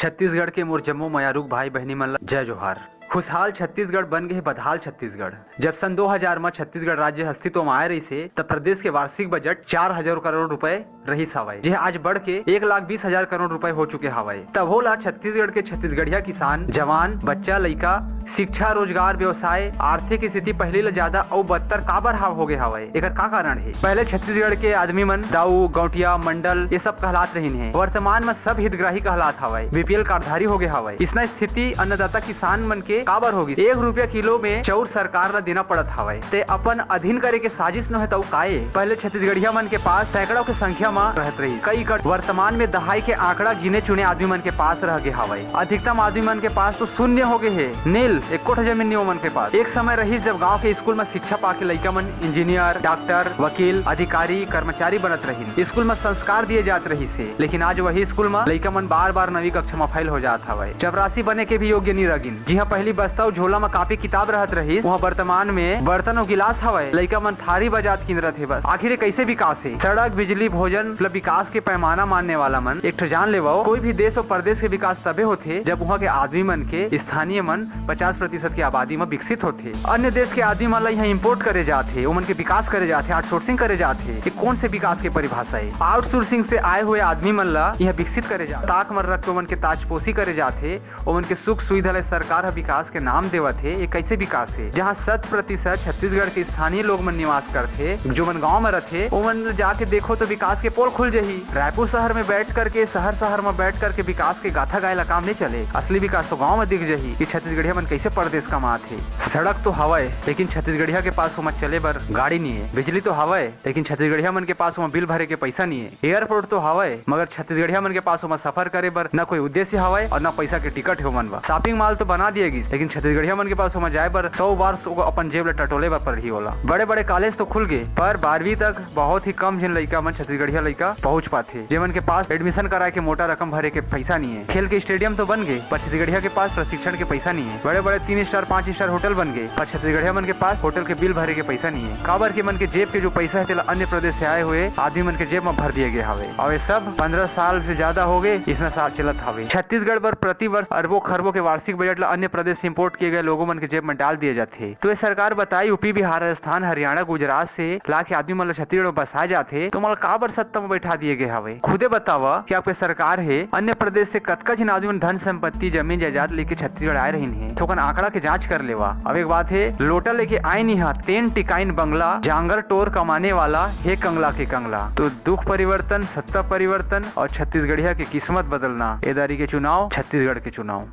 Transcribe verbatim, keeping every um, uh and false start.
छत्तीसगढ़ के मोर जम्मो मयारुक भाई बहिनी मन ला जय जोहार। खुशहाल छत्तीसगढ़ बन गे हे बदहाल छत्तीसगढ़। जब सन दो हज़ार म छत्तीसगढ़ राज्य अस्तित्व म आए रहिस हे, तब प्रदेश के वार्षिक बजट चार हजार करोड़ रुपए रहिस हवय, जेह आज बढ़ के एक लाख बीस हजार करोड़ रुपए हो चुके हवय। तभो ला छत्तीसगढ़ के छत्तीसगढ़िया किसान, जवान, बच्चा, लइका, शिक्षा, रोजगार, व्यवसाय, आर्थिक स्थिति पहिली ले ज्यादा अउ बदतर काबर हाव होगे हवय? एकर का कारण हे? पहले छत्तीसगढ़ के आदमी मन दाऊ, गौंटिया, मंडल, ये सब कहलात रहिन हे। वर्तमान म सब हितग्राही कहलात हवय, बीपीएल कार्डधारी होगे हवय। इसना स्थिति अन्नदाता किसान मन के काबर होगे? एक रुपया किलो में चाउर सरकार ल देना पड़त हवय, ते अपन अधीन करे के साजिश नोहे तउ काये? पहले छत्तीसगढ़िया मन के पास सैकड़ों के संख्या म रहत रहिस कई एकड़। वर्तमान में दहाई के आंकड़ा गिने चुने आदमी मन के पास रह गे हवय। अधिकतम आदमी मन के पास तो शून्य हो गे हे, नील, एको ठो जमीन नहीं ओमन के पास। एक समय रहिस, जब गांव के स्कूल म शिक्षा पाके लइका मन इंजीनियर, डॉक्टर, वकील, अधिकारी, कर्मचारी बनत रहिन। स्कूल म संस्कार दिए जात रहिस हे, लेकिन आज वही स्कूल म लइका मन बार-बार नवी कक्षा म फेल हो जात हवय। चपरासी बने के भी योग्य नी रगिन। जिहां पहली बस्ता अउ झोला म कापी किताब रहत रहिस, उहां वर्तमान में बर्तन अउ गिलास हवय। लइका मन थारी बजात किंदरत हे बस। आखिर ये कइसे विकास हे? सड़क, बिजली, भोजन, मतलब विकास के पैमाना मानने वाला मन एक ठो जान लेवव, कोई भी देश अउ प्रदेश के विकास तभे होथे, जब उहां के आदमी मन के, स्थानीय मन पचास प्रतिशत के आबादी म विकसित होथे। अन्य देश के आदमी मन ला इहां इम्पोर्ट करे जात हे, ओमन के विकास करे जात हे, आउटसोर्सिंग करे जात हे। ये कौन से विकास के परिभाषा हे? आउटसोर्सिंग से आए हुए आदमी मन ला इहां विकसित करे जात हे। ताक मन रख के ओमन के ताजपोशी करे जात हे, ओमन के सुख सुविधा ले सरकार ह विकास के नाम देवत हे। ये कइसे विकास हे? जहां शत प्रतिशत छत्तीसगढ़ के स्थानीय लोग मन निवास करथे, जो मन गांव म रथे, ओमन ल जाके देखो तो विकास के पोल खुल जही। रायपुर शहर में बैठ करके, शहर शहर म बैठ करके विकास के गाथा गाए ला काम नहीं चले। असली विकास तो गांव म दिख जही कि छत्तीसगढ़िया मन कइसे परदेस कमात हे। सड़क तो हवय, लेकिन छत्तीसगढ़िया के पास ओमा चले बर गाड़ी नहीं हे। बिजली तो हवय, लेकिन छत्तीसगढ़िया मन के पास ओमा बिल भरे के पैसा नहीं हे। एयरपोर्ट तो हवय, मगर छत्तीसगढ़िया मन के पास ओमा सफर करे बर न कोई उद्देश्य हवय और न पैसा के टिकट हे ओमन बर। शॉपिंग मॉल तो बना दिए गिस, लेकिन छत्तीसगढ़िया मन के पास ओमा जाए बर सौ बार ओकर अपन जेब ल टटोले बर पड़ही ओला। बड़े-बड़े कॉलेज तो खुल गे, पर बारहवीं तक बहुत ही कम झिन लइका मन, छत्तीसगढ़िया लइका, पहुंच पाथे, जेमन के पास एडमिशन कराए के मोटा रकम भरे के पैसा नहीं हे। खेल के स्टेडियम तो बन गे, पर छत्तीसगढ़िया के पास प्रशिक्षण के पैसा नहीं हे। बड़े-बड़े तीन स्टार, पांच स्टार होटल बन गे, पर छत्तीसगढ़िया मन के पास होटल के बिल भरे के पैसा नहीं हे। काबर के मन के जेब के जो पैसा हे, तेला अन्य प्रदेश से आए हुए आदमी मन के जेब म भर दिए गए हवे। और ये सब पन्द्रह साल से ज्यादा हो गए, इसना साल चलत हवे। छत्तीसगढ़ बर प्रतिवर्ष अरबों खरबों के वार्षिक बजट ला अन्य प्रदेश से इम्पोर्ट किए गए लोगों मन के जेब में डाल दिए जाथे। तो ये सरकार बताए, यूपी, बिहार, राजस्थान, हरियाणा, गुजरात से ला के आदमी मन ला छत्तीसगढ़ में बसाए जाथे, तो ओमन ला काबर सत्ता में बैठा दिए गए हवे? खुदे बतावा कि आपके सरकार हे, अन्य प्रदेश से कतका झिन आदमी मन धन संपत्ति, जमीन जायदाद लेके छत्तीसगढ़ आए रहिन हे, तो ओकर आंकड़ा के जांच कर लेवा। अब एक बात हे, लोटा लेके आइन इहां, तेन टिकाइन बंगला, जांगर टोर कमाने वाला, हे कंगला के कंगला। तो दुख परिवर्तन, सत्ता परिवर्तन और छत्तीसगढ़िया के किस्मत बदलना, ए दारी के चुनाव, छत्तीसगढ़ के चुनाव।